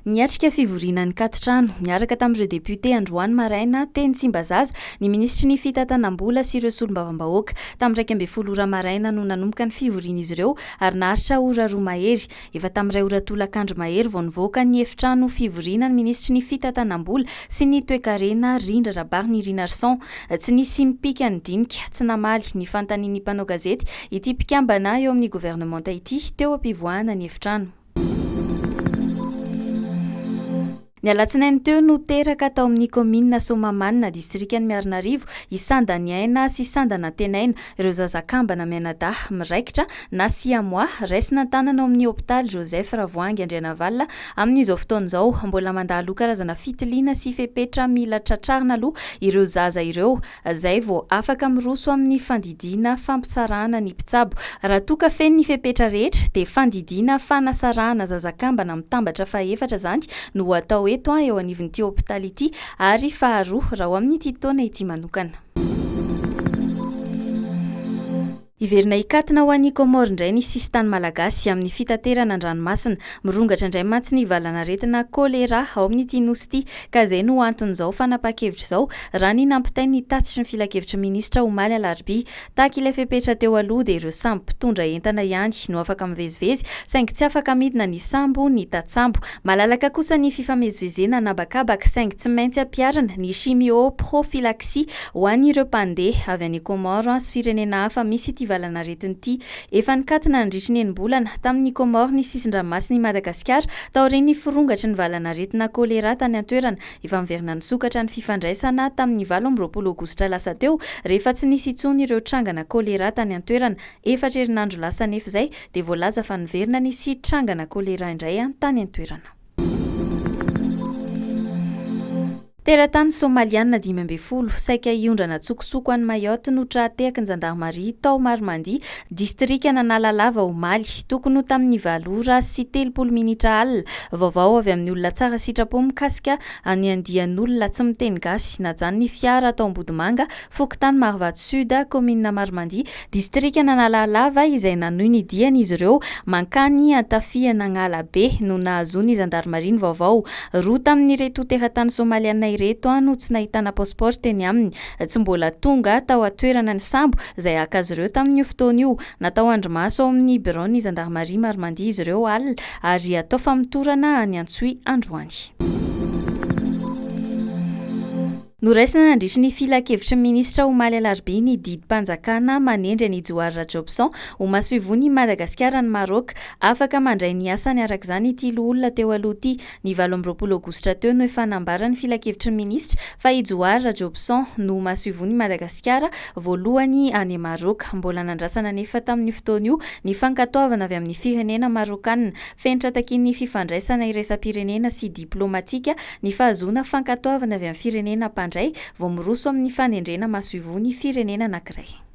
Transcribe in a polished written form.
Niatrika fivoriana nikaton-trano niaraka tamin'ireo depiote androany maraina teny Tsimbazaza ny minisitry ny fitantanam-bola sy ireo solombavambahoaka. Tamin'ny 11 ora maraina no nanomboka ny fivorian'izy ireo ary naharitra ora roa mahery. Efa tamin'ny iray ora tolakandro mahery vao nivoaka ny efitrano fivoriana ny minisitry ny fitantanam-bola sy ny toekarena Rindra Rabarinirinarison. Tsy nisy nipika ny dinika, tsy namaly ny fanontanian'ny mpanao gazety ity mpikambana eo amin'ny governemanta ity teo am-pivoahana ny efitrano. Ny alatsinainy teo no teraka tao amin'ny kaominina Soamahamanina, distrikan'i Miarinarivo, i Sandaniaina sy Sandanantenaina, ireo zaza kambana mianadahy miraikitra na siamois, raisina an-tanana ao amin'ny hopitaly Joseph Ravoahangy Andrianavalona amin'izao fotoana izao. Mbola mandalo karazana fitiliana sy fepetra mila tratrarina aloha ireo zaza ireo. Zay vao afaka miroso amin'ny fandidiana fampitsarahana ny mpitsabo. Raha toa ka feno ny fepetra rehetra dia fandidiana fanasarahana zaza kambana mitambatra fahefatra izany no ho atao eto eo anivon'ity hopitaly ity ary faharoa raha ho amin'ity taona ity manokana. Hiverina hikatona ho an'i Comores indray ny sisintany malagasy amin'ny fitaterana an-dranomasina. Mirongatra indray mantsy ny valanaretina Choléra ao amin'ity nosy ity ka izay no anton'izao fanapahan-kevitra izao raha ny nampitain'ny tatitry ny filankevitry ny minisitra omaly alarobia. Tahaka ilay fepetra teo aloha dia ireo sambo mpitondra entana ihany no afaka mivezivezy saingy tsy afaka midina ny sambo ny tantsambo. Malalaka kosa ny fifamezivezena an'habakabaka saingy tsy maintsy ampiharina ny chimioprophylaxie Ho an'ireo mpandeha avy any Comores sy firenena hafa misy ity valanaretina ity. Efa nikatona nandritry ny enim-bolana tamin'i Comores ny sisin-dranomasin'i Madagasikara taorian'ny firongatry ny valanaretina Choléra tany an-toerana. Efa niverina nisokatra ny fifandraisana tamin'ny 28 aogositra lasa teo rehefa tsy nisy intsony ireo trangana Choléra tany an-toerana. Efatra herinandro lasa anefa izay dia voalaza fa niverina nisy trangana Choléra indray tany an-toerana. Teratany Somaliana 15, saika hiondrana an-tsokosoko any Mayotte no tra-tehaky ny zandarimaria tao Maromandia, distrikan'Analalava omaly, tokony ho tamin'ny valo ora sy 30 minitra alina. Vaovao avy amin'ny olona tsara sitrapo mikasika ny andian'olona tsy miteny gasy najanon'ny fiara tao Ambodimanga, fokontany Marovato Sud, kaominina Maromandia, Distrikan'Analalava izay nanohy ny diany izy ireo mankany Antafianagnalabe no nahazoan'ny zandarimaria ny vaovao. Roa tamin'ireto teratany somaliana ireto no tsy nahitana pasipaoro teny aminy. Tsy mbola tonga tao an-toerana ny sambo izay haka azy ireo tamin'io fotoana io. Natao andrimaso ao amin'ny biraon'ny zandarimaria Maromandia izy ireo alina ary hatao famotorana any Antsohihy androany. Noraisina nandritry ny filankevitry ny minisitra omaly alarobia ny didim-panjakana manendry an'i Johary Rajobson ho masoivohon'i Madagasikara any Maroc. Afaka mandray ny asany araka izany ity loholona teo aloha ity. Ny 28 aogositra teo no efa nambaran'ny filankevitry ny minisitra fa i Johary Rajobson no masoivohon'i Madagasikara voalohany any Maroc. Mbola nandrasana anefa tamin'io fotoana io ny fankatoavana avy amin'ny firenena marokanina. Fenitra takian'ny fifandraisana iraisam-pirenena sy diplaomatika ny fahazoana fankatoavana avy amin'ny firenena mpandray vao miroso amin'ny fanendrena masoivoho ny firenena anankiray.